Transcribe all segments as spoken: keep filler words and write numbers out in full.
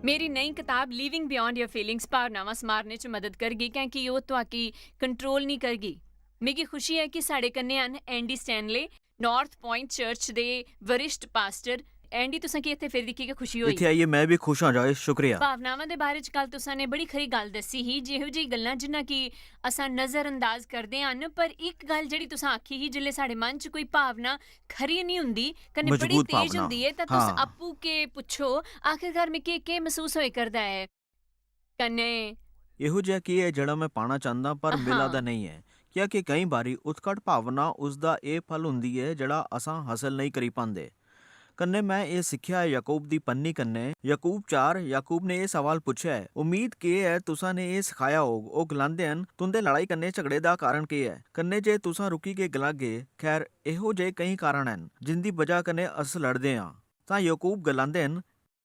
मेरी नई कताब लिविंग बियॉन्ड योर फीलिंग्स भावनावां समारने च मदद करगी, क्योंकि ओह् तुआकी कंट्रोल निं करगी। मिगी खुशी ऐ कि साढ़े कन्नै हन Andy Stanley, North Point church दे वरिष्ठ पास्टर। एंडी, तुसें की इत्थै फिर दिक्खी के खुशी होई? इत्थै आइयै में बी खुश आं, जॉय, शुक्रिया। भावनावां दे बारे च कल तुसां ने बड़ी खरी गल्ल दस्सी ही, जेहो जेही गल्लां जिन्ना कि असां नजरअंदाज करदे हन, पर इक गल्ल जेह्ड़ी तुसां आखी ही, जिसलै साढ़े मन च कोई भावना खरी निं हुंदी, कन्नै बड़ी मजबूत तेज भावना। हुंदी ऐ, तां तुस हां। आपूं के पुच्छो, आखिरकार मिगी केह् मसूस होए करदा ऐ? कन्नै एहो जेहा केह् ऐ जेह्ड़ा में पाना चांह्दा पर मिला दा हां। नेईं ऐ? क्या कि केईं बारी उत्कट भावना उसदा एह् फल हुंदी ऐ जेह्ड़ा असां हासल नेईं करी पांदे। कन्नै में एह् सिक्खेआ ऐ याकूब दी पन्नी कन्नै, याकूब चार, याकूब ने एह् सवाल पुच्छेआ ऐ, "उम्मीद केह् ऐ तुसां ने एह् सखाया होग?" ओह् गलांदे हन, "तुं'दे लड़ाई कन्नै झगड़े दा कारण केह् ऐ?" कन्नै जे तुसां रुकी के गलागे, "खैर, एहो जेह् केईं कारण हन जिं'दी ब'जा कन्नै अस लड़दे आं।" तां याकूब गलांदे हन,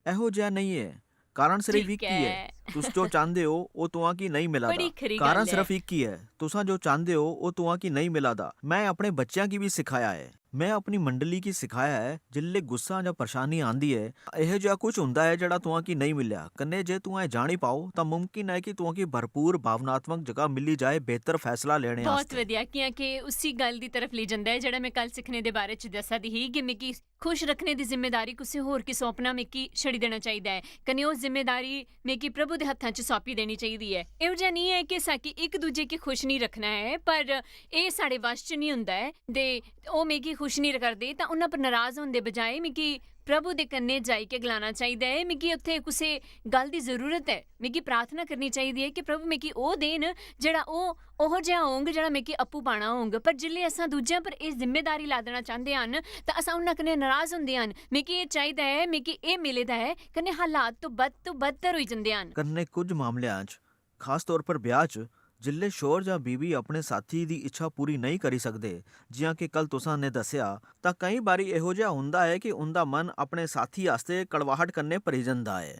"एहो जेहा नेईं ऐ, कारण सिर्फ ठीक इक ही ऐ। ऐ। तुस जो चांह्दे ओ, ओह् तुआं की नेईं मिला बड़ी दा। खरी कारण गल्ल ऐ। सिर्फ इक ही ऐ, तुसां जो चांह्दे ओ, ओह् तुआं की नेईं मिला दा।" में अपने बच्चेआं गी बी सखाया ऐ, में अपनी मंडली गी सखाया ऐ, जिसलै गुस्सा जां परेशानी आंदी ऐ, एहो जेहा कुछ हुंदा ऐ जेह्ड़ा तुआं की नेईं मिलेआ। कन्नै जे तुआं एह् जानी पाओ, तां मुमकिन ऐ कि तुआं की भरपूर भावनात्मक जगह मिली जाए बेहतर फैसला लेने बहुत आस्तै। वधिया, कि'यां कि उसी गल्ल दी तरफ लेई जंदा ऐ जेह्ड़ा में कल सिक्खने दे बारे च दस्सा दी ही कि मिगी खुश रक्खने दी जिम्मेदारी कुसै होर गी सौंपना मिगी छड़ी देना चाहिदा ऐ। कन्नै ओह् जिम्मेदारी मिगी प्रभु दे हत्थां च सौंपी देनी चाहिदी ऐ। एहो जेहा निं ऐ कि असां कि इक दूजे गी खुश निं रक्खना ऐ, पर एह् साढ़े वश च निं हुंदा ऐ ते ओह् मिगी खुश निं करदे, तां उन्हां पर नराज होन दे बजाए मिगी प्रभु दे कन्नै जाई के गलाना चाहिदा ऐ, "मिगी उत्थै कुसै गल्ल दी जरूरत ऐ, मिगी प्रार्थना करनी चाहिदी ऐ कि प्रभु मिगी ओह् देन जेह्ड़ा ओह् ओहो जेहा होंग जेह्ड़ा मिगी आपूं पाना होंग।" पर जिसलै असां दूजें पर एह् जिम्मेदारी लादना चांह्दे हन, तां असां उन्हां कन्नै नराज हुंदे हन। "मिगी एह् चाहिदा ऐ, मिगी एह् मिले दा ऐ," कन्नै हालात तो बद तो बदतर होई जंदे हन। कन्नै कुछ मामलेआं च, खास तौर पर ब्याह च, जिसलै शौहर जां बीवी अपने साथी दी इच्छा पूरी नेईं करी सकदे, जि'यां कि कल तुसां ने दस्सेआ, तां केईं बारी एहो जेहा हुंदा ऐ कि उं'दा मन अपने साथी आस्तै कड़वाहट कन्नै भरी जंदा ऐ।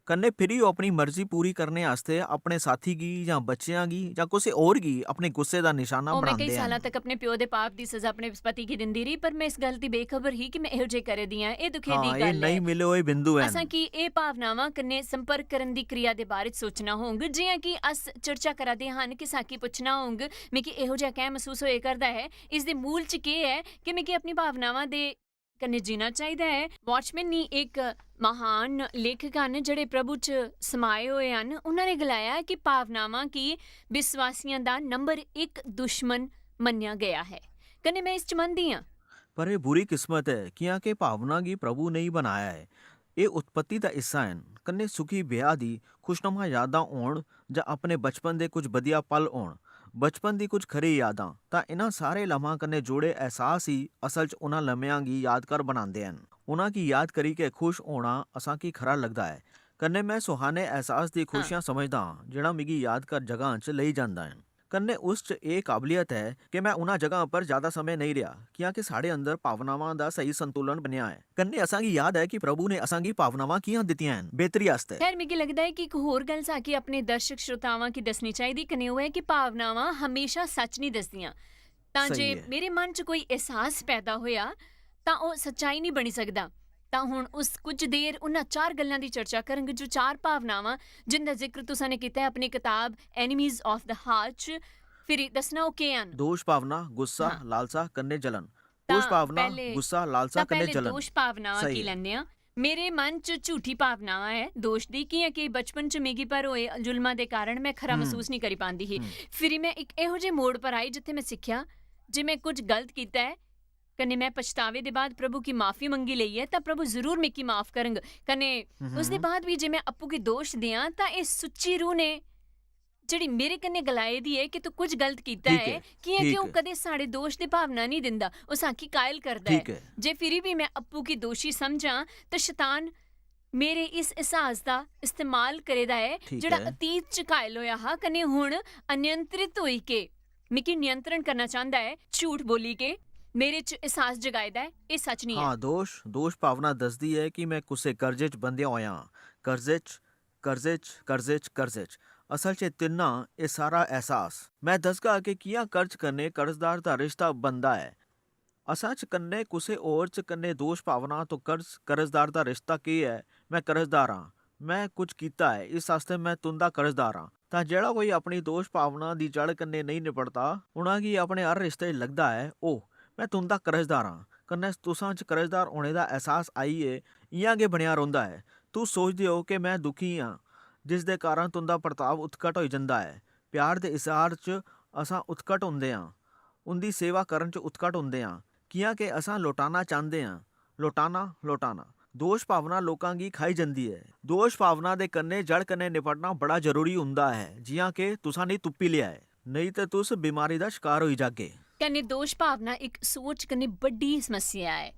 कन्नै फिरी ओह् अपनी मर्जी पूरी करने आस्तै अपने साथी गी जां बच्चेआं गी जां कुसै होर गी अपने गुस्से दा निशाना ओह्, में बनांदे केईं सालां हन। तक अपने प्यो दे पाप दी सजा अपने पति गी दिंदी रेही, पर में इस गल्ल दी बेखबर ही कि में एहो जेह् करै दी आं। एह् दुखै दी हां, एह् गल्ल नेईं ऐ। मिले होए बिंदु हन। असां की एह् भावनावां कन्नै संपर्क करन दी क्रिया दे बारे च सोचना होंग, जि'यां कि अस चर्चा करा दे हन कि साकी पुच्छना होंग, "मिगी एहो जेहा कैं मसूस होए करदा ऐ? इसदे मूल च केह् ऐ कि मिगी अपनी भावनावां दे कन्नै जीना चाहिदा ऐ?" वॉचमैन नी इक महान लेखक हन जेह्ड़े प्रभु च समाए होए हन। उन्होंने गलाया कि भावनावां गी विश्वासियां दा नंबर इक दुश्मन मन्नेआ गया है। कन्नै में इस च मनदी आं। पर एह् बुरी किस्मत ऐ, कि'यां के भावना गी प्रभु नेईं बनाया ऐ। एह् उत्पत्ति दा हिस्सा हन। कन्नै सुखी ब्याह दी खुशनुमा यादां होन जां अपने बचपन दे कुछ बधिया पल होन, बचपन दी कुछ खरी यादां, तां इन्हां सारे लम्हां कन्नै जुड़े एहसास ही असल च उन्हां लम्हेआं गी यादगार बनांदे हन। उन्हां गी याद करी के खुश होना असां गी खरा लगदा ऐ। कन्नै में सुहाने एहसास दी हां। खुशियां समझदा आं, जेह्ड़ा मिगी यादगार जगहां च लेई जंदा ऐ। कन्नै उस च एह् काबलियत ऐ कि में उन्हां जगहां पर ज्यादा समें नेईं रेहा, कि'यां के साढ़े अंदर भावनावां दा स्हेई संतुलन बनेआ ऐ। कन्नै असां गी याद ऐ कि प्रभु ने असां गी भावनावां कि'यां दित्तियां हन, बेहतरी आस्तै। खैर, मिगी लगदा ऐ कि इक होर गल्ल साकी अपने दर्शक श्रोतावां गी दस्सनी चाहिदी, कन्नै ओह् ऐ कि भावनावां हमेशा सच निं दसदियां। तां स्हेई जे ऐ। मेरे मन च कोई एहसास पैदा होएआ, तां ओह् सच्चाई निं बनी सकदा। तां हुन उस कुछ देर उन्हां चार गल्लां दी चर्चा करंग जो चार भावनावां जिंदा जिक्र तुसां ने कीता ऐ अपनी कताब Enemies of the Heart च। फिरी दस्सना ओह् केह् हन? दोश भावना, गुस्सा, हां। लालसा कन्नै जलन। तां दोश भावना, पैह्ले, गुस्सा, लालसा तां कन्नै पैह्ले जलन। दोश भावनावां स्हेई की ऐ। लैन्ने आं। मेरे मन च झूठी भावनावां ऐ दोश दी, कि'यां कि बचपन च मिगी पर होए जुल्मा दे कारण में खरा हम्म। मसूस निं करी पांदी ही। हम्म। फिरी में इक एहो जे मोड़ पर आई जित्थै में सिक्खेआ जे में कुछ गलत कीता ऐ, कन्नै में पछतावे दे बाद प्रभु की माफी मंगी लेई ऐ, तां प्रभु जरूर मिगी माफ करंग। कन्नै हम्म। उसदे बाद बी जे में अप्पू गी दोश देआं, तां एह् सुच्ची रूह ने जेह्ड़ी मेरे कन्नै गलाए दी ऐ कि तू कुछ गलत कीता ठीक ऐ, ऐ, कि'यां कि ठीक ओह् ऐ। कदें साढ़े दोश दी भावना निं दिंदा, ओह् साकी कायल करदा ऐ। ठीक ऐ। जे फिरी बी में अप्पू गी दोशी समझां, तां शतान मेरे इस एहसास दा इस्तेमाल करे दा ऐ, ठीक जेह्ड़ा ऐ। अतीत च कायल होया हा, कन्नै हुन अनियंत्रित होई के मिगी नियंत्रण करना चांह्दा ऐ, झूठ बोली के मेरे च एहसास जगाए दा ऐ, एह् सच निं ऐ। हां, दोश, दोश भावना दसदी ऐ कि में कुसै कर्जे च बंधेआ होया आं। कर्जे च, कर्जे च, कर्जे च, कर्जे च। असल च एह् तिन्ना, एह् सारा एहसास। में दसगा कि कि'यां कर्ज कन्नै कर्जदार दा रिश्ता बनदा ऐ। असल च कन्नै कुसै होर च कन्नै दोश भावना तो कर्ज, कर्जदार दा रिश्ता केह् ऐ? में कर्जदार आं। मैं कुछ कीता ऐ, इस आस्तै मैं तुं'दा कर्जदार आं। तां जेह्ड़ा कोई अपनी दोश भावना दी जड़ कन्नै नेईं निपटदा, उ'नेंगी अपने हर रिश्ते च लगदा ऐ, "ओह, मैं तुं'दा कर्जदार आं," कन्नै तुसां च कर्जदार होने दा एहसास आइयै इ'यां गै बनेआ रौंह्दा ऐ। तुस सोचदे ओ कि मैं दुखी आं, जिस दे कारण तुं'दा बर्ताव उत्कट होई जंदा ऐ। प्यार दे इजहार च असां उत्कट होंदे आं, उं'दी सेवा करन च उत्कट होंदे आं, कि'यां के असां लौटाना चांह्दे आं। लौटाना, लौटाना। दोश भावना लोकां गी खाई जंदी ऐ। दोश भावना दे कन्नै जड़ कन्नै निपटना बड़ा जरूरी हुंदा ऐ, जि'यां के तुसां ने तुप्पी लेआ ऐ, नेईं ते तुस बमारी दा शकार होई जागे। कन्नै दोश भावना इक सोच कन्नै बड्डी समस्या ऐ।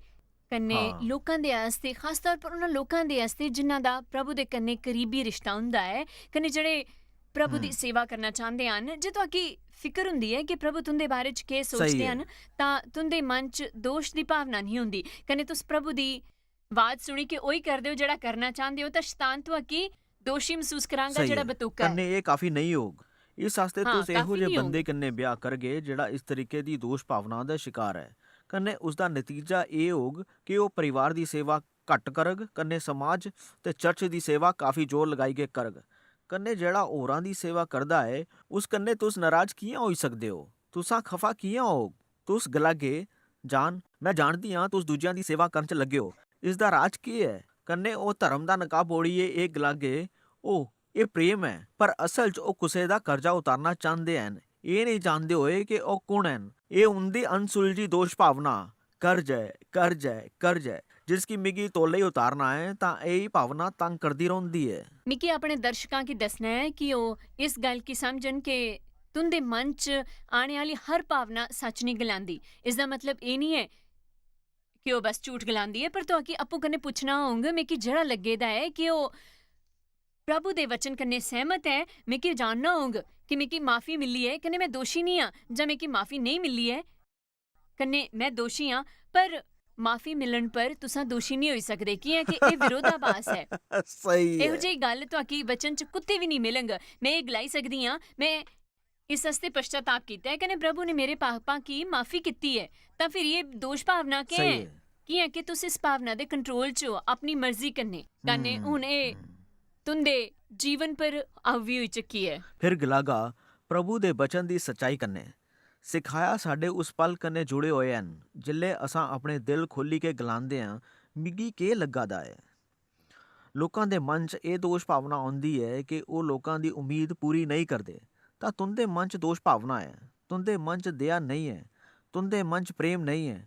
कन्नै हां। लोकां दे आस्तै, खास तौर पर उन्हां लोकां दे आस्तै जिन्हां दा प्रभु दे कन्नै करीबी रिश्ता हुंदा ऐ, कन्नै जेह्ड़े प्रभु दी हम्म। सेवा करना चांह्दे हन, जे तुआकी फिकर हुंदी ऐ कि प्रभु तुं'दे बारे च केह् सही सोचदे ऐ। हन, तां तुं'दे मन च दोश दी भावना नेईं हुंदी। कन्नै तुस प्रभु दी आवाज सुनी के ओही करदे ओ जेह्ड़ा करना चांह्दे ओ, तां शतान तुआकी दोशी मसूस करांगा, सही जेह्ड़ा ऐ। बतूका ऐ। कन्नै एह् काफी नेईं होग। इस आस्तै हां, तुस एहो काफी जे नेईं बंदे होग। कन्नै ब्याह करगे जेह्ड़ा इस तरीके दी दोश भावना दा शिकार ऐ। कन्नै उसदा नतीजा एह् होग कि ओह् परिवार दी सेवा घट्ट करग, कन्नै समाज ते चर्च दी सेवा काफी जोर लगाइयै करग। कन्नै जेह्ड़ा होरां दी सेवा करदा ऐ, उस कन्नै तुस नाराज कि'यां होई सकदे ओ? तुसां खफा कि'यां होग? तुस गलागे, "जान, मैं जानदी आं तुस दूजियां दी सेवा करन च लग्गे ओ। इसदा राज केह् ऐ?" कन्नै ओह् धर्म दा नकाब ओढ़ियै एह् गलागे, "ओह्, एह् प्रेम ऐ।" पर असल च ओह् कुसै दा कर्जा उतारना चांह्दे हन, एह् नेईं जानदे होए कि ओह् कु'न हन। एह् उं'दी अनसुलझी दोश भावना, "कर्ज ऐ, कर्ज ऐ, कर्ज ऐ, जिसगी मिगी तौले गै उतारना ऐ," तां एह् भावना तंग करदी रौंह्दी ऐ। मिगी अपने दर्शकां गी दस्सना ऐ कि ओह् इस गल्ल गी समझन कि तुं'दे मन च आने आह्ली हर भावना सच्च निं गलांदी। इसदा मतलब एह् निं ऐ कि ओह् बस झूठ गलांदी ऐ, पर तुआकी आपूं कन्नै पुच्छना होंग, "मिगी जेह्ड़ा लग्गे दा ऐ कि ओह् प्रभु दे वचन कन्नै सैह्मत ऐ, मिगी जानना होंग कि मिगी माफी मिली ऐ, कन्नै मैं दोशी निं आं, जां मिगी माफी नेईं मिली ऐ, कन्नै मैं दोशी आं, पर माफी मिलण पर तुसां दोशी निं होई सकदे, कि'यां कि एह् विरोधाभास ऐ।" सही एहो ऐ। जेही गल्ल तुआकी वचन च कुत्ते बी निं मिलंग। मैं एह् गलाई सकदी आं, मैं इस आस्तै पश्चाताप कीता ऐ, कन्नै प्रभु ने मेरे पापां गी माफी कीती ऐ। तां फिर एह् दोश भावना केह् सही ऐ? ऐ। कि'यां कि तुस इस भावना दे कंट्रोल च ओ, अपनी मर्जी कन्नै। कन्नै हम्म, हुन एह् हम्म। तुं'दे जीवन पर हावी होई चुकी ऐ। फिर गलागा, प्रभु दे वचन दी सच्चाई कन्नै सिखाया साढ़े उस पल कन्नै जुड़े होए हन, जिसलै असां अपने दिल खोली के गलांदे आं, "मिगी केह् लग्गा दा ऐ?" लोकां दे मन च एह् दोश भावना औंदी ऐ कि ओह् लोकां दी उम्मीद पूरी नेईं करदे, तां तुं'दे मन च दोश भावना ऐ, तुं'दे मन च दया नेईं ऐ, तुं'दे मन च प्रेम नेईं ऐ।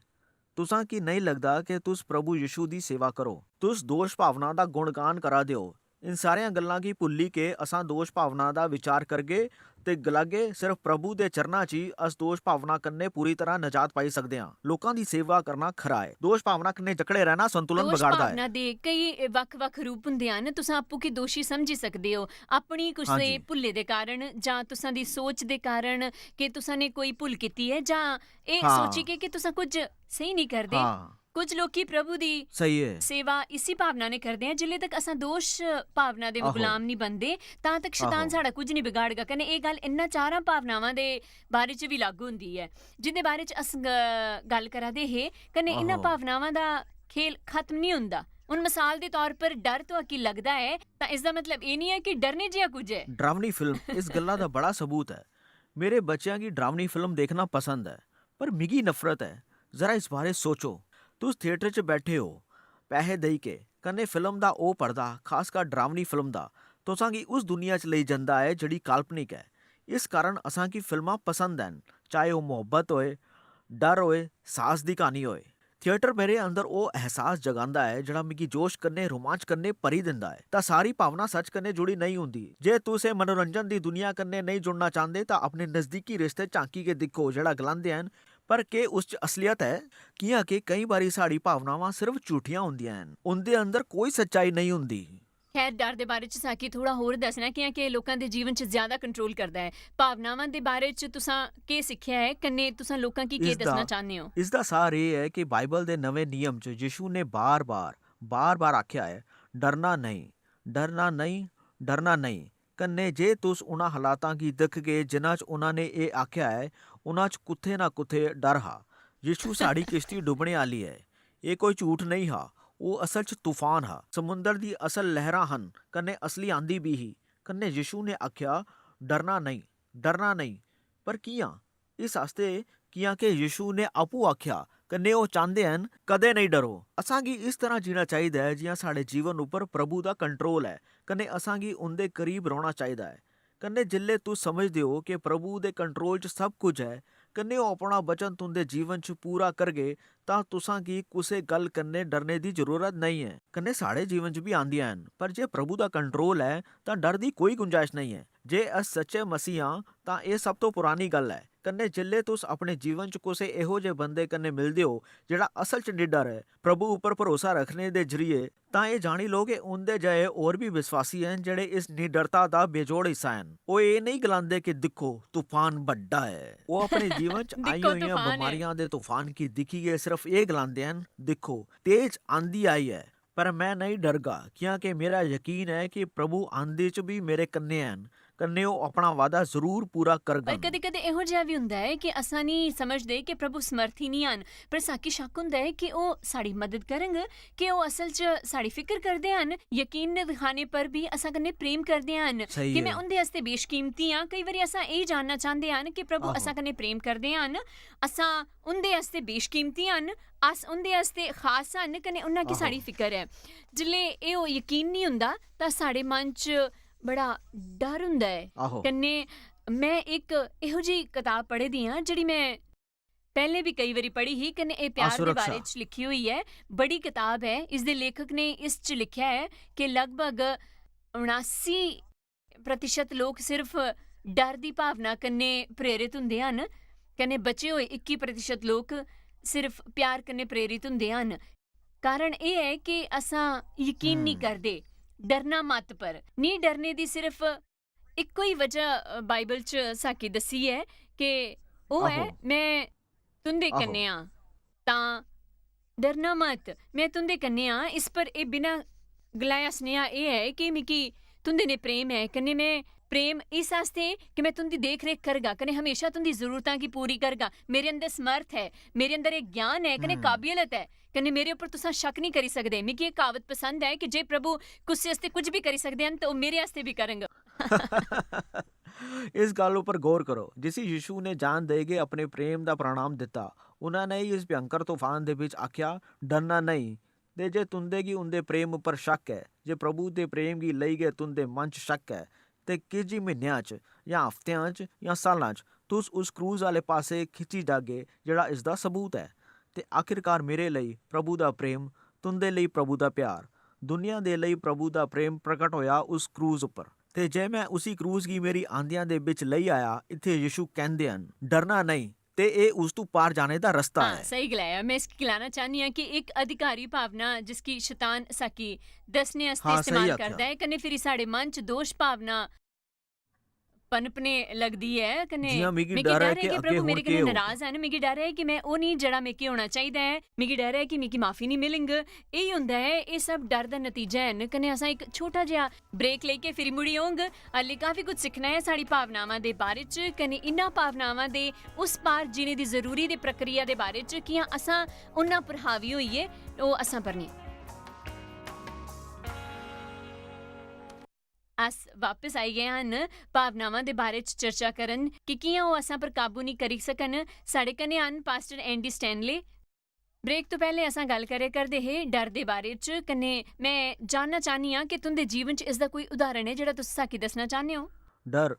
तुसां की नेईं लगदा कि तुस प्रभु यीशु दी सेवा करो? तुस दोश भावना दा गुणगान करा दे ओ। इन सारियां गल्लां गी भुल्ली के असां दोश भावना दा विचार करगे ते गलागे, "सिर्फ प्रभु दे चरणा च ही अस दोश भावना कन्नै पूरी तरह नजात पाई सकदे आं।" लोकां दी सेवा करना खरा ऐ, दोश भावना कन्नै जकड़े रहना संतुलन दोश बगाड़दा ऐ। भावना दे केई बक्ख-बक्ख रूप हुंदे हन। तुसां आपूं गी दोशी समझी सकदे ओ, अपनी कुसै हां जी। भुल्ले दे कारण जां तुसां दी सोच दे कारण कि तुसां ने कोई भुल कीती ऐ, जां एह् हां। सोची के कि तुसां कुछ स्हेई नेईं करदे। हां। कुछ लोकी प्रभु दी सही ऐ। सेवा इसी भावना ने करदे हैं, जिल्ले तक असां दोश भावना दे आहो। गुलाम नहीं बनदे, तां तक शैतान आहो। साढ़ा कुछ नहीं बिगाड़गा। कन्नै एह् गल्ल इन्ना चारां भावनावां दे बारे च बी लागू होंदी ऐ, जिंदे बारे च अस ग-, गल्ल करा दे हे। कन्नै इन्ना आहो। भावनावां दा खेल खत्म नहीं होंदा। हुन मसाल दे तौर पर डर तुआकी लगदा ऐ, तां इसदा मतलब एह् नहीं ऐ कि डरने जिहा कुछ ऐ। डरावनी फिल्म इस गल्ला दा बड़ा सबूत ऐ। मेरे बच्चें गी डरावनी फिल्म देखना पसंद ऐ, पर मिगी नफरत ऐ। जरा इस बारे सोचो। तुस थिएटर च बैठे ओ, पैहे देई के, कन्नै फिल्म दा ओह् पर्दा, खासकर डरावनी फिल्म दा, तुसां गी उस दुनिया च लेई जंदा ऐ जेह्ड़ी काल्पनिक ऐ। इस कारण असां गी फिल्मां पसंद हैन, चाहे ओह् मोहब्बत होए, डर होए, साहस दी क्हानी होए। थिएटर मेरे अंदर ओह् एहसास जगांदा ऐ जेह्ड़ा मिगी जोश कन्नै, रोमांच कन्नै भरी दिंदा ऐ। तां सारी भावना सच कन्नै जुड़ी नेईं होंदी। जे तुस एह् मनोरंजन दी दुनिया कन्नै नेईं जुड़ना चांह्दे, तां अपने नजदीकी रिश्ते झांकी के दिक्खो, जेह्ड़ा गलांदे हन, "पर केह् उस च असलियत ऐ?" कि'यां के केईं बारी साढ़ी भावनावां सिर्फ झूठियां होंदियां हन, उं'दे अंदर कोई सच्चाई नेईं होंदी। खैर, डर दे बारे च साकी थोड़ा होर दस्सना, कि'यां के लोकां दे जीवन च ज्यादा कंट्रोल करदा ऐ। भावनावां दे बारे च तुसां केह् सिक्खेआ ऐ, कन्नै तुसां लोकां गी केह् इसदा दस्सना चाह्ने ओ? इसदा सार एह् ऐ कि बाइबल दे नमें नियम च यीशु ने बार-बार, बार-बार आखेआ ऐ, "डरना नेईं, डरना नेईं, डरना नेईं।" कन्नै जे तुस उन्हां हालातां गी दिखगे जिन्हां च उन्हां ने एह् आखेआ ऐ, उन्हां च कुत्थै ना कुत्थै डर हा। यीशु साढ़ी किश्ती डुब्बने आह्ली ऐ। एह् कोई झूठ नेईं हा। ओह् असल च तूफान हा, समुंदर दी असल लैह्रां हन, कन्नै असली आंधी बी ही। कन्नै यीशु ने आखेआ, "डरना नेईं, डरना नेईं।" पर कि'यां? इस आस्तै कि'यां के यीशु ने आपूं आखेआ, कन्नै ओह् चांह्दे हन, "कदें नेईं डरो।" असांगी इस तरह जीना चाहिदा ऐ जि'यां साढ़े जीवन उप्पर प्रभु दा कंट्रोल ऐ, कन्नै असांगी उं'दे करीब रौह्ना चाहिदा ऐ। कन्नै जिसलै तुस समझदे ओ कि प्रभु दे कंट्रोल च सब कुछ ऐ, कन्नै ओह् अपना वचन तुं'दे जीवन च पूरा करगे, तां तुसांगी कुसै गल्ल कन्नै डरने दी जरूरत नेईं ऐ। कन्नै साढ़े जीवन च बी आंदियां न, पर जे प्रभु दा कंट्रोल ऐ, तां डर दी कोई गुंजाइश नेईं ऐ। जे अस सच्चे मसीह आं, तां एह् सब तो पुरानी गल्ल ऐ। कन्नै जिसलै तुस अपने जीवन च कुसै एहो जे बंदे कन्नै मिलदे ओ, जेह्ड़ा असल च निडर ऐ, प्रभु उप्पर भरोसा रखने दे जरिए, तां एह् जानी लो कि उं'दे जैए होर बी विश्वासी हैन, जेह्ड़े इस निडरता दा बेजोड़ हिस्सा हैन। ओह् एह् नेईं गलांदे कि, "दिक्खो, तूफान बड्डा ऐ।" ओह् अपने जीवन च दिक्खो, आइयां होइयां तूफान ऐ। बमारियां दे तूफान गी दिक्खियै सिर्फ एह् गलांदे हैन, "दिक्खो, तेज आंधी आई ऐ, पर में नेईं डरगा, कि'यां के मेरा यकीन ऐ कि प्रभु आंधी च बी मेरे कन्नै हैन, कन्नै ओह् अपना वादा जरूर पूरा करगन।" पर कदें-कदें एहो जेहा बी होंदा ऐ कि असां निं समझदे कि प्रभु समर्थी निं हन, पर साकी शक्क होंदा ऐ कि ओह् साढ़ी मदद करङन, कि ओह् असल च साढ़ी फिकर करदे हन, यकीन दखाने पर बी असां कन्नै प्रेम करदे हन, सही कि में ऐ। उं'दे आस्तै बेशकीमती आं। केई बारी असां एह् जानना चांह्दे हन कि प्रभु आहो। असां कन्नै प्रेम करदे हन, असां उं'दे आस्तै बेशकीमती हन, अस उं'दे आस्तै खास हन, कन्नै उन्ना गी आहो। साढ़ी फिकर ऐ। जिसलै एह् ओह् यकीन निं होंदा, तां साढ़े मन च बड़ा डर होंदा ऐ। आहो। कन्नै में इक एहो जेही कताब पढ़ी दी आं, जेह्ड़ी में पैह्लें बी केई बारी पढ़ी ही, कन्नै एह् प्यार दे आसुरक्षा। बारे च लिखी होई ऐ। बड़ी कताब ऐ। इसदे लेखक ने इस च लिखेआ ऐ कि लगभग उनासी प्रतिशत लोक सिर्फ डर दी भावना कन्नै प्रेरित होंदे हन, कन्नै बचे होए इक्की प्रतिशत लोक सिर्फ प्यार कन्नै प्रेरित होंदे हन। कारण एह् ऐ कि असां यकीन निं हम्म। करदे। डरना मत, पर निं डरने दी सिर्फ इक्को ही वजह, अ, बाइबल च साकी दस्सी ऐ कि ओह् ऐ, आहो। "में तुं'दे आहो। कन्नै आं, तां डरना मत, में तुं'दे कन्नै आं।" इस पर एह् बिना गलाया सनेहा एह् ऐ कि मिगी तुं'दे ने प्रेम ऐ, कन्नै में प्रेम इस आस्तै कि में तुं'दी देख-रेख करगा, कन्नै हमेशा तुं'दी जरूरतां गी पूरी करगा। मेरे अंदर समर्थ ऐ, मेरे अंदर इक ज्ञान ऐ, कन्नै हम्म। काबिलियत ऐ, कन्नै मेरे उप्पर तुसां शक निं करी सकदे। मिगी एह् क्हावत पसंद ऐ कि जे प्रभु कुसै आस्तै कुछ बी करी सकदे हन, ते ओह् मेरे आस्तै बी करङन। इस गल्ल उप्पर गौर करो, जिसी यीशु ने जान देइयै अपने प्रेम दा प्रणाम दित्ता। उन्होंने इस भयंकर तूफान दे बिच आख्या, "डरना नेईं।" ते जे तुंदे गी उंदे प्रेम उप्पर शक ऐ, जे प्रभु दे प्रेम गी लेई गै तुंदे मन च शक ऐ, ते किश जी म्हीनेआं च, जां हफ्तेआं च, जां सालां च, तुस उस क्रूज आह्ले पासै खिच्ची जागे, जेह्ड़ा इसदा सबूत ऐ। ते आखिरकार मेरे लेई प्रभु दा प्रेम, तुंदे लेई प्रभु दा प्यार, दुनिया दे लेई प्रभु दा प्रेम प्रकट होया उस क्रूज उप्पर। ते जे मैं उसी क्रूज गी मेरी आंदियां दे बिच लेई आया, इत्थै यीशु कैंदे हन, "डरना नेईं।" ते एह् उस तू पार जाने दा रस्ता हां, ऐ। सही गलाया। मैं इसगी गलाना चाह्न्नी आं कि इक अधिकारी भावना, जिसगी शैतान साकी दस्सने आस्तै हां, सही इस्तेमाल आखेआ। करदा ऐ, कन्नै फिरी साढ़े मन च दोश भावना पनपने लगदी ऐ, कन्नै जि'यां मिगी मिगी डर ऐ डर ऐ कि कि अग्गें प्रभु मेरे हुन कन्नै केह् होग। नाराज हन, मिगी डर ऐ कि मैं ओह् निं जेह्ड़ा मिगी होना चाहिदा ऐ, मिगी डर ऐ कि मिगी माफी निं मिलग। एही होंदा ऐ, एह् सब डर दा नतीजा हैन। कन्नै असां इक छोटा जेहा ब्रेक लेइयै फिरी मुड़ी होंग। हल्ली काफी कुछ सिक्खना ऐ साढ़ी भावनावां दे बारे च, कन्नै इन्ना भावनावां दे उस पार जीने दी जरूरी दे प्रक्रिया दे बारे च, कि'यां असां उन्ना प्रभावी होइयै ओह् असां पर नेईं। अस बापस आई गए हन भावनावां दे बारे च चर्चा करन कि कि'यां ओह् असां पर काबू निं करी सकन। साढ़े कन्नै हन पास्टर एंडी स्टैनले। ब्रेक तो पैह्ले असां गल्ल करै करदे हे डर दे बारे च, कन्नै मैं जानना चाह्न्नी आं कि तुं'दे जीवन च इसदा कोई उदाहरण ऐ जेह्ड़ा तुस साकी दस्सना चाह्न्ने ओ? डर।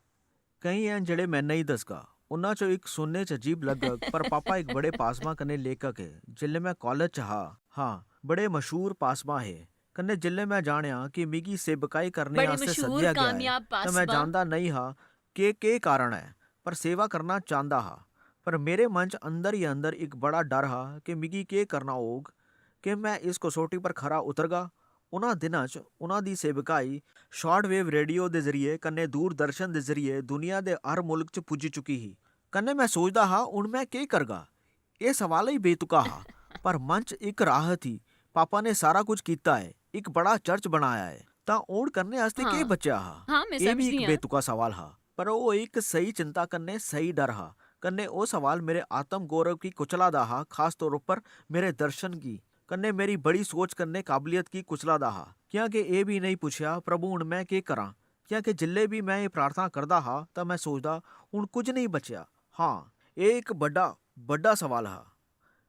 केईं हैन जेह्ड़े मैं नेईं दसगा। उन्हां चों इक सुनने च अजीब लग्गग, पर पापा इक बड़े पासबां कन्नै लेखक हे। जिसलै मैं कालेज च हा, हां, बड़े मशहूर पासबां हे। कन्नै जिसलै मैं जानेआ कि मिगी सेवकाई करने बड़े आस्तै मशहूर सद्देआ गेआ ऐ, कामयाब तां मैं पासबां। जानदा नेईं हा कि केह् कारण ऐ, पर सेवा करना चांह्दा हा। पर मेरे मन च अंदर ही अंदर इक बड़ा डर हा कि मिगी केह् करना होग, कि मैं इस कसौटी पर खरा उतरगा। उन्हां दिनां च उन्हां दी सेवकाई शार्ट वेव रेडियो दे जरिए कन्नै दूरदर्शन दे जरिए दुनिया दे हर मुल्क च पुज्जी चुकी ही। कन्नै मैं सोचदा हा, "हुन मैं केह् करगा?" एह् सवाल ही बेतुका हा, पर मन च इक राहत ही, "पापा ने सारा कुछ कीता ऐ, इक बड़ा चर्च बनाया ऐ, तां हुन करने आस्तै केह् हां। बचेआ हा?" हां, मैं एह् बी इक समझदी आं। बेतुका सवाल हा, पर ओह् इक स्हेई चिंता कन्नै स्हेई डर हा। कन्नै ओह् सवाल मेरे आत्म गौरव गी कुचला दा हा, खास तौर उप्पर मेरे दर्शन गी। कन्नै मेरी बड़ी सोच कन्नै काबलियत गी कुचला दा हा, क्योंकि एह् बी नेईं पुच्छेआ, "प्रभु, हुन मैं केह् करां?" क्योंकि जिल्लै बी मैं एह् प्रार्थना करदा हा, तां मैं सोचदा, "हुन कुछ नेईं बचेआ।" हां, एह् इक बड्डा, बड्डा सवाल हा।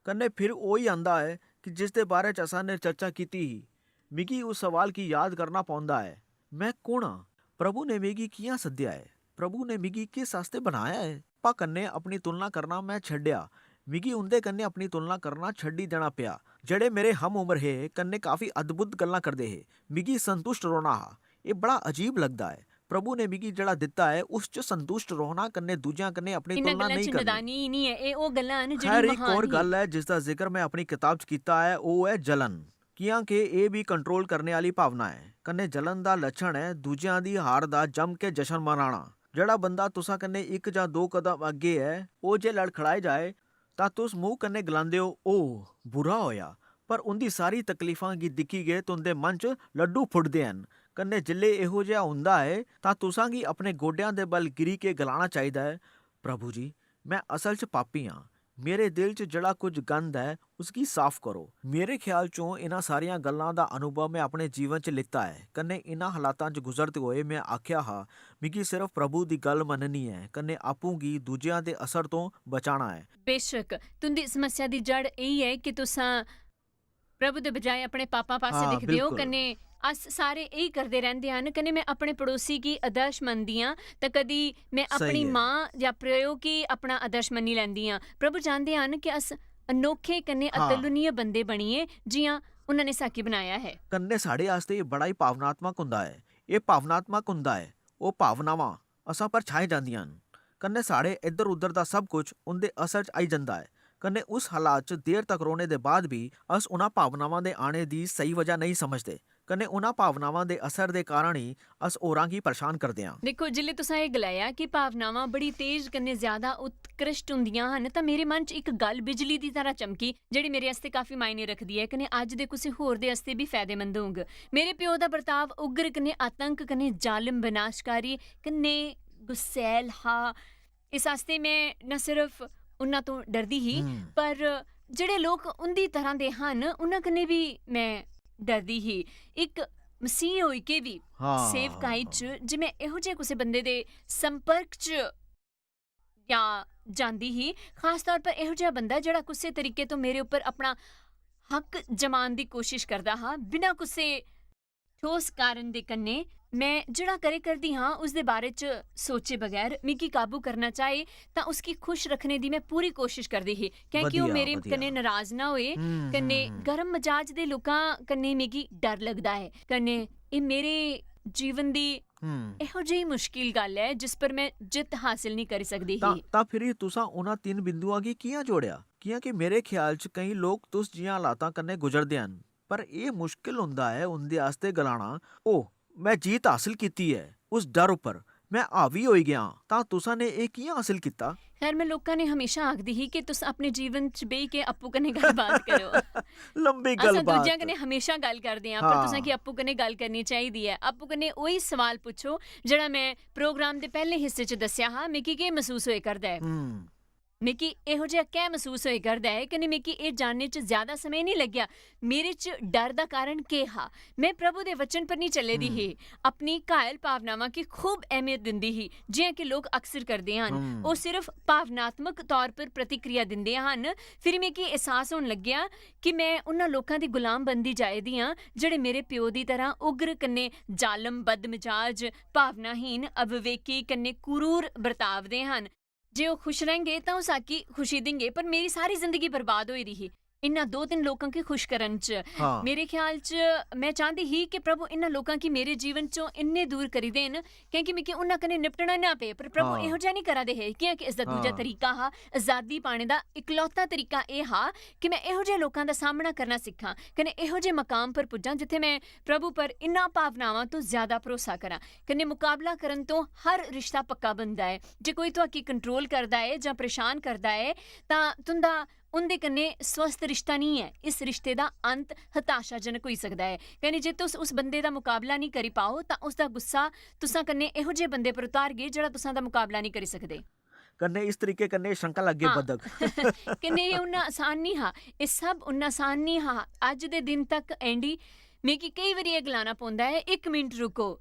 कन्नै फिर ओही आंदा ऐ कि जिस दे बारे च असां ने चर्चा कीती ही, मिगी उस सवाल गी याद करना पौंदा ऐ, "मैं कु'न आं? प्रभु ने मिगी कि'यां सद्देआ ऐ? प्रभु ने मिगी किस आस्तै बनाया ऐ?" पा कन्नै अपनी तुलना करना मैं छड्डेआ। मिगी उं'दे कन्नै अपनी तुलना करना छड्डी देना पेआ, जेह्ड़े मेरे हम उम्र हे कन्नै काफी अद्भुत गल्लां करदे हे। मिगी संतुष्ट रौह्ना हा। एह् बड़ा अजीब लगदा ऐ। प्रभु ने मिगी जेह्ड़ा दित्ता ऐ, उस च संतुष्ट रौह्ना कन्नै दूजेआं कन्नै अपनी इन्ना तुलना गल्लां नेईं च करनी। नदानी ही निं ऐ, एह् ओह् गल्लां न जेह्ड़ी खैर, इक महान होर ही। गल्ल ऐ जिसदा जिक्र मैं अपनी कताब च कीता ऐ, ओह् ऐ जलन। कि'यां के एह् बी कंट्रोल करने आह्ली भावना ऐ, कन्नै जलन दा लक्षण ऐ दूजेआं दी हार दा जम के जश्न मनाना। जेह्ड़ा बंदा तुसां कन्नै इक जां दो कदम अग्गें ऐ, ओह् जे लड़खड़ाई जाए, तां तुस मुंह कन्नै गलांदे ओ, "ओह्, बुरा होएआ," पर उं'दी सारी तकलीफां गी दिक्खी गै तुं'दे मन च लड्डू फुटदे हन। कन्नै जिसलै एहो जेहा होंदा ऐ, तां तुसां गी अपने गोड्डेआं दे बल गिरी के गलाना चाहिदा ऐ, "प्रभु जी, मैं असल च पापी आं। मेरे दिल च जेह्ड़ा कुछ गंद ऐ, उसगी साफ करो।" मेरे ख्याल चों इन्हां सारियां गल्लां दा अनुभव मैं अपने जीवन च लित्ता ऐ। कन्नै इन्हां हालातां च गुजरदे होए मैं आखेआ हा, "मिगी सिर्फ प्रभु दी गल्ल मन्ननी ऐ, कन्नै आपूं गी दूजेआं दे असर तों बचाना ऐ।" बेशक, तुं'दी समस्या दी जड़ एही ऐ कि तुसां प्रभु दे बजाय अपने पापां पासै हां, दिखदे ओ, बिल्कुल। कन्नै अस सारे एही करदे रैंह्दे हन, कन्नै मैं अपने पड़ोसी गी आदर्श मनदी आं, तां कदी मैं सही अपनी ऐ। मां जां प्यो गी अपना आदर्श मन्नी लैंदी आं। प्रभु चांह्दे हन कि अस अनोखे कन्नै हां। अतुलनीय बंदे बनिये, जि'यां उन्हां ने साकी बनाया ऐ। कन्नै साढ़े आस्तै एह् बड़ा ही भावनात्मक होंदा ऐ। एह् भावनात्मक होंदा ऐ, ओह् भावनावां असां पर छाई जांदियां न। कन्नै साढ़े इद्धर-उद्धर दा सब कुछ उं'दे असर च आई जंदा ऐ। कन्नै उस हालात च देर तक रौह्ने दे बाद बी अस उ'नां भावनावां दे आने दी स्हेई वजह नेईं समझदे। कन्नै उ'नां भावनावां दे असर दे कारण ही अस होरां गी परेशान करदे आं। दिक्खो, जिसलै तुसां एह् गलाया कि भावनावां बड़ी तेज कन्नै ज्यादा उत्कृष्ट होंदियां हन, तां मेरे मन च इक गल्ल बिजली दी तरह चमकी, जेह्ड़ी मेरे आस्तै काफी मायने रखदी ऐ, कन्नै अज्ज दे कुसै होर दे आस्तै बी फायदेमंद होंग। मेरे प्यो दा बर्ताव उग्र कन्नै आतंक कन्नै जालिम, विनाशकारी कन्नै गुस्सैल हा। इस आस्तै मैं न सिर्फ उन्हां तों डरदी ही, हम्म। पर जेह्ड़े लोक उंदी तरह दे हन, उन्हां कन्नै बी मैं डरदी ही। इक मसीह होई के बी हां। सेवकाई च जे मैं एहो जेह् कुसै बंदे दे संपर्क च जां जांदी ही, खास तौर पर एहो जेहा बंदा जेह्ड़ा कुसै तरीके तो मेरे उप्पर अपना हक जमान दी कोशिश करदा हा, बिना कुसै ठोस कारण दे कन्नै मैं जेह्ड़ा करे करदी हां, उसदे बारे च सोचे बगैर मिगी काबू करना चाहे, तां उसगी खुश रखने दी मैं पूरी कोशिश करदी ही, क्योंकि ओह् वधिया, मेरे वधिया। कन्नै नाराज ना होए, हम्म, कन्नै हम्म, हम्म। गर्म मजाज दे लोकां कन्नै मिगी डर लगदा ऐ, कन्नै एह् मेरे जीवन दी हम्म। एहो जेही मुश्किल गल्ल ऐ, जिस पर मैं जित्त हासल निं करी सकदी तां, ही। तां फिरी तुसां उ'नां तिन्न बिंदुआं गी कि'यां जोड़ेआ? कि'यां कि मेरे ख्याल च केईं लोक तुस जि'यां हालातां कन्नै गुजरदे हन, पर एह् मुश्किल होंदा ऐ उं'दे आस्तै गलाना, "ओह्, मैं जीत हासल कीती ऐ, उस डर उप्पर मैं हावी होई गेआ आं।" तां तुसां ने एह् कि'यां हासल कीता? खैर, मैं लोकां ने हमेशा आखदी ही कि तुस अपने जीवन च बेही के आपूं कन्नै गल्लबात करो। लंबी असां गल्लबात। दूजेआं कन्नै हमेशा गल्ल करदे आं, पर हां। तुसें गी आपूं कन्नै गल्ल करनी चाहिदी ऐ। आपूं कन्नै ओही सवाल पुच्छो, जेह्ड़ा मैं प्रोग्राम दे पैह्ले हिस्से च दस्सेआ हा, "मिगी केह् मसूस होए करदा ऐ?" हम्म। मिगी एहो जेहा कैं मसूस होए करदा ऐ, कन्नै मिगी एह् जानने च ज्यादा समें नेईं लग्गेआ, मेरे च डर दा कारण केह् हा? मैं प्रभु दे वचन पर नेईं चले दी हम्म। ही। अपनी घायल भावनावां गी खूब अहमियत दिंदी ही, जि'यां कि लोक अक्सर करदे हन। हम्म। ओह् सिर्फ भावनात्मक तौर पर प्रतिक्रिया दिंदे हन। फिर मिगी एहसास होन लग्गेआ कि मैं उन्हां लोकां दी गुलाम बनदी जाए दी आं, जेह्ड़े मेरे प्यो दी तरह उग्र कन्नै जालम, बदमजाज, भावनाहीन, अविवेकी कन्नै कुरूर बर्ताव दे हन। जे ओह् खुश रैंह्गे, तां ओह् साकी खुशी देंगे, पर मेरी सारी जिंदगी बर्बाद होई दी ही इन्हां दो-तिन्न लोकां गी खुश करन च। हां। मेरे ख्याल च मैं चांह्दी ही कि प्रभु इन्हां लोकां गी मेरे जीवन चों इन्ने दूर करी देन, क्योंकि मिगी उन्हां कन्नै निपटना ना पे। पर प्रभु हां। एहो जेहा नेईं करा दे हे, क्योंकि इसदा दूजा हां। तरीका हा। आजादी पाने दा इकलौता तरीका एह् हा कि मैं एहो जेह् लोकां दा सामना करना सिक्खां, कन्नै एहो जेह् मकाम पर पुज्जां, जित्थै मैं प्रभु पर इन्हां भावनावां तों ज्यादा भरोसा करां। कन्नै मुकाबला करन तों हर रिश्ता पक्का बनदा ऐ। जे कोई तुआकी कंट्रोल करदा ऐ जां परेशान करदा ऐ, तां तुं'दा उं'दे कन्नै स्वस्थ रिश्ता नेईं ऐ। इस रिश्ते दा अंत हताशाजनक होई सकदा ऐ। कन्नै जे तुस उस बंदे दा मुकाबला नेईं करी पाओ, तां उसदा गुस्सा तुसां कन्नै एहो जेह् बंदे पर उतारगे, जेह्ड़ा तुसां दा मुकाबला नेईं करी सकदे। कन्नै इस तरीके कन्नै शंका लग्गे हाँ। बदक। कन्नै एह् उन्ना आसान निं हा, एह् सब उन्ना आसान निं हा। अज्ज दे दिन तक, एंडी, मिगी केई बारी एह् गलाना पौंदा ऐ, "इक मिंट रुको।"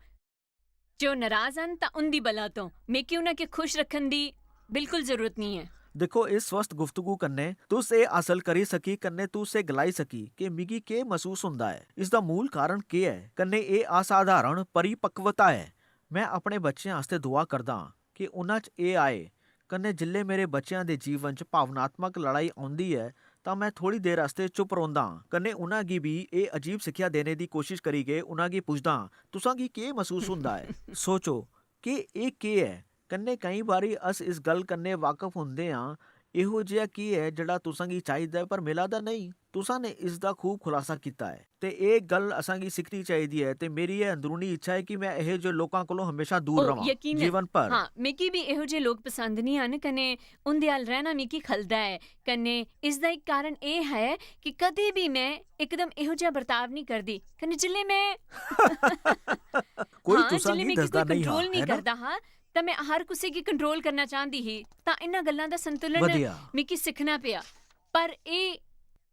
जे ओह् नाराज हन तां उं'दी बला तो, मिगी उ'नें गी खुश रक्खन दी बिल्कुल जरूरत निं ऐ। दिक्खो, इस स्वस्थ गुफ्तगू कन्नै तुस एह् हासल करी सकी, कन्नै तुस एह् गलाई सकी कि मिगी केह् मसूस होंदा ऐ, इसदा मूल कारण केह् ऐ, कन्नै एह् असाधारण परिपक्वता ऐ। में अपने बच्चें आस्तै दुआ करदा आं कि उन्हां च एह् आए, कन्नै जिसलै मेरे बच्चें दे जीवन च भावनात्मक लड़ाई औंदी ऐ तां में थोड़ी देर आस्तै चुप रौंह्दा आं, कन्नै उन्हां गी बी एह् अजीब सिक्खेआ देने दी कोशश करी के उन्हां गी पुछदा आं, "तुसां गी केह् मसूस होंदा ऐ?" सोचो कि एह् केह् ऐ। कन्नै केईं बारी अस इस गल्ल कन्नै वाकफ होंदे आं, "एहो जेहा केह् ऐ जेह्ड़ा तुसां गी चाहिदा ऐ पर मिला दा नेईं?" तुसां ने इसदा खूब खुलासा कीता ऐ ते एह् गल्ल असां गी सिक्खनी चाहिदी ऐ, ते मेरी एह् अंदरूनी इच्छा ऐ कि में एहो जे लोकां कोलों हमेशा दूर ओह्, रवां यकीनन। जीवन भर। हाँ, मिगी बी एहो जे लोक पसंद निं हन, कन्नै उं'दे अल रैह्ना मिगी खलदा ऐ। कन्नै इसदा इक कारण एह् ऐ कि कदें बी में इकदम एहो जेहा बर्ताव निं करदी। कन्नै जिसलै में कोई हाँ, तुसां जिसलै गी मिगी दसदा कोई नेईं हा, कंट्रोल निं है ना? करदा हा, तां में हर कुसै गी कंट्रोल करना चांह्दी ही। तां इन्ना गल्लां दा संतुलन वधिया। मिगी सिक्खना पेआ। पर एह्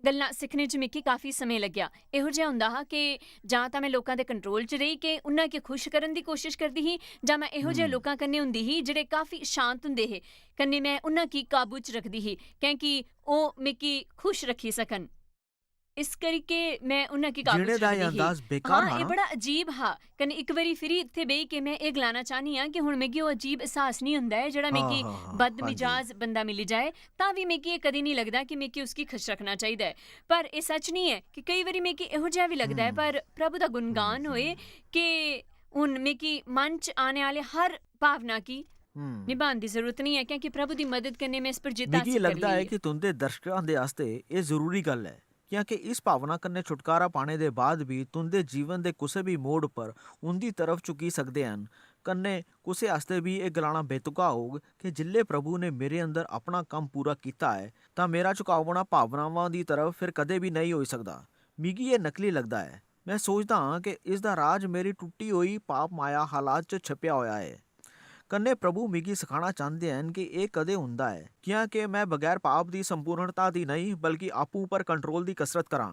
गल्लां सिक्खने च मिगी काफी समें लग्गेआ। एहो जेहा होंदा हा कि जां तां में लोकां दे कंट्रोल च रेही के उन्हां गी खुश करन दी कोशश करदी ही, जां में एहो जेहे हम्म। लोकां कन्नै होंदी ही जेह्ड़े काफी शांत होंदे हे, कन्नै में उन्हां गी काबू च रखदी ही, कैंह् कि ओह् मिगी खुश रक्खी सकन। इस करिके में उन्हां गी काबू जीने च दा एह् रखदी ही। अंदाज बेकार हाँ, हा एह् ना? बड़ा अजीब हा। कन्नै इक बारी फिरी इत्थै बेही के में एह् गलाना चाह्न्नी आं कि हुन मिगी ओह् अजीब एहसास निं होंदा ऐ जेह्ड़ा हाँ, मिगी हाँ, हाँ, बद हाँ जी। मिजाज बंदा मिली जाए, तां बी मिगी एह् कदें निं लगदा कि मिगी उसगी खुश रक्खना चाहिदा ऐ। पर एह् सच निं ऐ कि केई बारी मिगी एहो जेहा बी लगदा ऐ, हम्म। पर प्रभु दा गुणगान हम्म, होए हम्म। कि हुन मिगी मन च आने आह्ले हर भावना गी हम्म। निभान दी जरूरत निं ऐ, क्योंकि प्रभु दी मदद कन्नै में इस पर जित्त मिगी हासल एह् करी लगदा ऐ लेई ऐ। कि तुं'दे दर्शकां दे आस्तै एह् जरूरी गल्ल ऐ, क्योंकि इस भावना कन्नै छुटकारा पाने दे बाद बी तुं'दे जीवन दे कुसै बी मोड़ पर उं'दी तरफ झुकी सकदे हन। कन्नै कुसै आस्तै बी एह् गलाना बेतुका होग कि जिसलै प्रभु ने मेरे अंदर अपना कम्म पूरा कीता ऐ, तां मेरा झुकाव होना भावनावां दी तरफ फिर कदें बी नेईं होई सकदा। मिगी एह् नकली लगदा ऐ। में सोचदा आं कि इसदा राज मेरी टुट्टी होई पाप माया हालात च छप्पेआ होया ऐ। कन्नै प्रभु मिगी सखाना चांह्दे हन कि एह् कदें होंदा ऐ, कि'यां के में बगैर पाप दी संपूर्णता दी नेईं, बल्कि आपूं उप्पर कंट्रोल दी कसरत करां।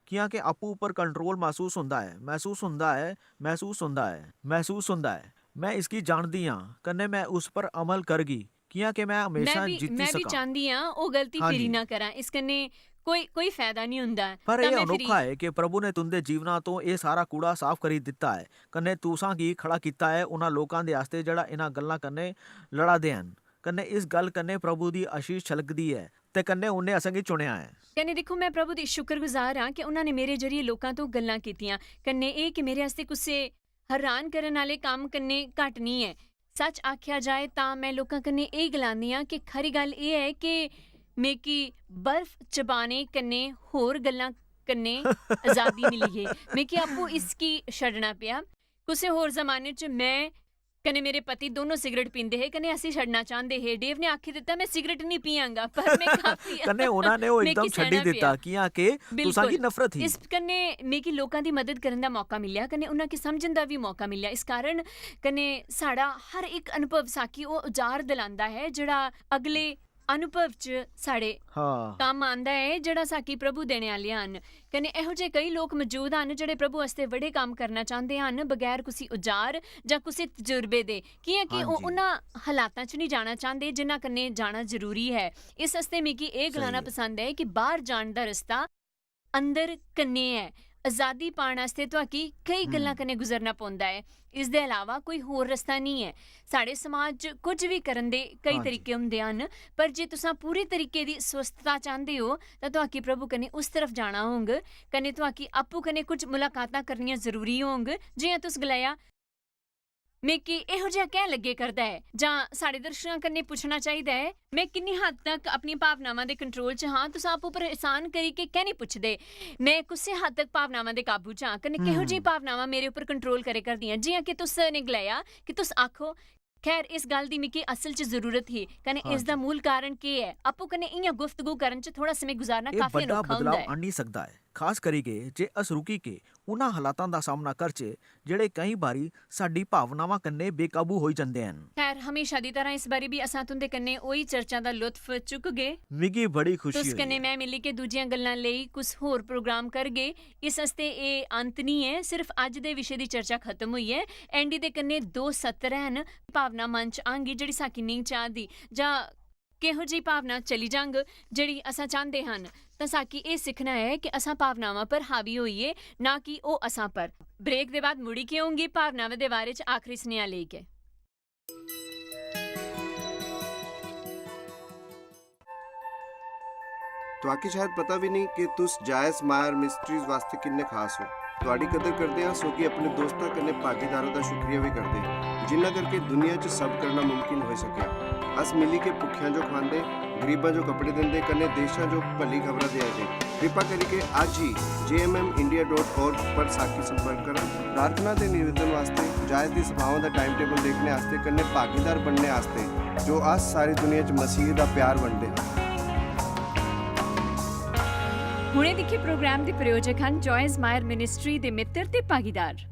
कि'यां के आपूं उप्पर कंट्रोल मसूस होंदा ऐ, मसूस होंदा ऐ, मसूस होंदा ऐ, मसूस होंदा ऐ। में इसगी जानदी आं, कन्नै में उस पर अमल करगी, कि'यां के में में हमेशा बी जित्ती में बी सकां। चांह्दी आं ओह् गलती हाँ फिरी जी। ना करां। इस कन्नै कोई कोई फायदा निं होंदा ऐ। पर तां एह् में फिरी अनोखा ऐ कि प्रभु ने तुं'दे जीवना तो एह् सारा कूड़ा साफ करी दित्ता ऐ, कन्नै तुसां गी खड़ा कीता ऐ उन्हां लोकां दे आस्तै जेह्ड़ा इन्हां गल्लां कन्नै लड़ा दे हन। कन्नै इस गल्ल कन्नै प्रभु दी आशीष छलकदी ऐ ते कन्नै उन्नै असेंगी चुनेआ ऐ। कन्नै दिक्खो, में प्रभु दी शुक्रगुजार आं कि उन्हां ने मेरे जरिए लोकां तो गल्लां कीतियां। कन्नै एह् कि मेरे आस्तै कुसै हैरान करन आह्ले कम्म कन्नै घट्ट निं ऐ। सच आखेआ जाए तां में लोकां कन्नै एह् गलांदी आं कि खरी गल्ल एह् ऐ कि मिगी बर्फ चबाने कन्नै होर गल्लां कन्नै आजादी मिली गेई। मिगी आपूं इसगी छड्डना पेआ। कुसै होर जमाने च में कन्नै मेरे पति दोनों सिगरट पींदे हे, कन्नै असी छड्डना चांह्दे हे। डेव ने आखी दित्ता, "में सिगरट निं पीआंगा," पर में काफी कन्नै उन्हां ने ओह् मिगी एकदम छड्डी सैह्ना दित्ता, पेआ। कि'यां के तुसां गी बिल्कुल। नफरत ही। इस कन्नै मिगी लोकां दी मदद करन दा मौका मिलेआ, कन्नै उन्हां गी समझन दा बी मौका मिलेआ। इस कारण कन्नै साढ़ा हर इक अनुभव साकी ओह् उजाड़ दिलांदा ऐ जेह्ड़ा अगले अनुभव च साढ़े हाँ। कम्म आंदा ऐ, जेह्ड़ा साकी प्रभु देने आह्ले हन। कन्नै एहो जे केई लोक मजूद हन जेह्ड़े प्रभु आस्तै बड़े कम्म करना चांह्दे हन बगैर कुसी उजाड़ जां कुसै तजुर्बे दे, कि'यां कि हाँ ओह् जी। उन्हां हालातां च निं जाना चांह्दे जिन्हां कन्नै जाना जरूरी ऐ। इस आस्तै मिगी एह् सही गलाना ऐ। पसंद ऐ कि बाह्र जान दा रस्ता अंदर कन्नै ऐ। आजादी पाने आस्तै तुआकी केई गल्लां हम्म। कन्नै गुजरना पौंदा ऐ। इसदे अलावा कोई होर रस्ता निं ऐ। साढ़े समाज च कुछ बी करन दे केई हाँ जी। तरीके होंदे हन, पर जे तुसां पूरे तरीके दी स्वस्थता चांह्दे ओ, तां तुआकी प्रभु कन्नै उस तरफ जाना होंग, कन्नै तुआकी आपूं कन्नै कुछ मुलाकातां करनियां जरूरी होंग। जि'यां तुस गलाया, "मिगी एहो जेहा कैं लग्गे करदा ऐ?" जां साढ़े दर्शकां कन्नै पुच्छना चाहिदा ऐ, "में किन्नी हद तक अपनी भावनावां दे कंट्रोल च हां?" तुस आपूं पर एहसान करी के कैं निं पुच्छदे, "में कुसै हद तक भावनावां दे काबू च हां?" कन्नै केहो जेही हम्म। भावनावां मेरे उप्पर कंट्रोल करे करदियां? जि'यां कि तुस ने गलाया कि तुस आखो, "खैर, इस गल्ल दी मिगी असल च जरूरत ही," कन्नै हाँ इसदा जी। मूल कारण केह् ऐ? आपूं कन्नै इ'यां गुफ्तगू करन च थोह्ड़ा समें गुजारना एह् काफी बड्डा अनोखा बदलाव होंदा ऐ। आनी सकदा ऐ। खास करियै जे अस रुकी के उ'नें हालातां दा सामना करचै जेह्ड़े केईं बारी साढ़ी भावनावां कन्नै बेकाबू होई जंदे न। खैर, हमेशा दी तरह इस बारी बी असां तुं'दे कन्नै ओही चर्चा दा लुत्फ चुकगे। मिगी बड़ी खुशी तुस होई कन्नै ऐ। में मिली के दूजियां गल्लां लेई कुछ होर प्रोग्राम करगे। इस आस्तै एह् अंत निं ऐ, सिर्फ अज्ज दे विशे दी चर्चा खत्म होई ऐ। एंडी दे कन्नै दो सत्र हैन, भावना मन च आंगी जेह्ड़ी साकी नेईं चाहदी, जां किहो जेही भावना चली जांग जेह्ड़ी असां चांह्दे हन, तां साकी एह् सिक्खना ऐ कि असां भावनावां पर हावी होइए, ना कि ओह् असां पर। ब्रेक दे बाद मुड़ी के होंगी भावनावां दे बारे च आखरी सनेहा लेई के। तुआकी शायद पता भी नहीं कि तुस जायज मायर मिस्ट्रीज वास्ते किन्ने खास हो। तुआडी कदर करदे हां, सोगी अपने दोस्तां कन्नै भागीदारों दा शुक्रिया भी करदे, जिन्ना करके दुनिया च सब करना मुमकिन होई सकेआ। अस मिली के भुक्खेआं जो खवांदे, गरीबां जो कपड़े दिंदे, कन्नै देशां जो भली खबरां देआ दे। कृपा करियै अज्ज ही J M M India dot org पर साकी संपर्क करो। प्रार्थना ते निवेदन वास्ते, जायज दी सभाओं दा टाइम टेबल देखने आस्तै, कन्नै भागीदार बनने आस्तै, जो अस सारी दुनिया च मसीह दा प्यार बंडदे हां। हुणे दिक्खे प्रोग्राम दे प्रायोजक हन जॉयज मायर मिनिस्ट्री दे मित्र ते भागीदार।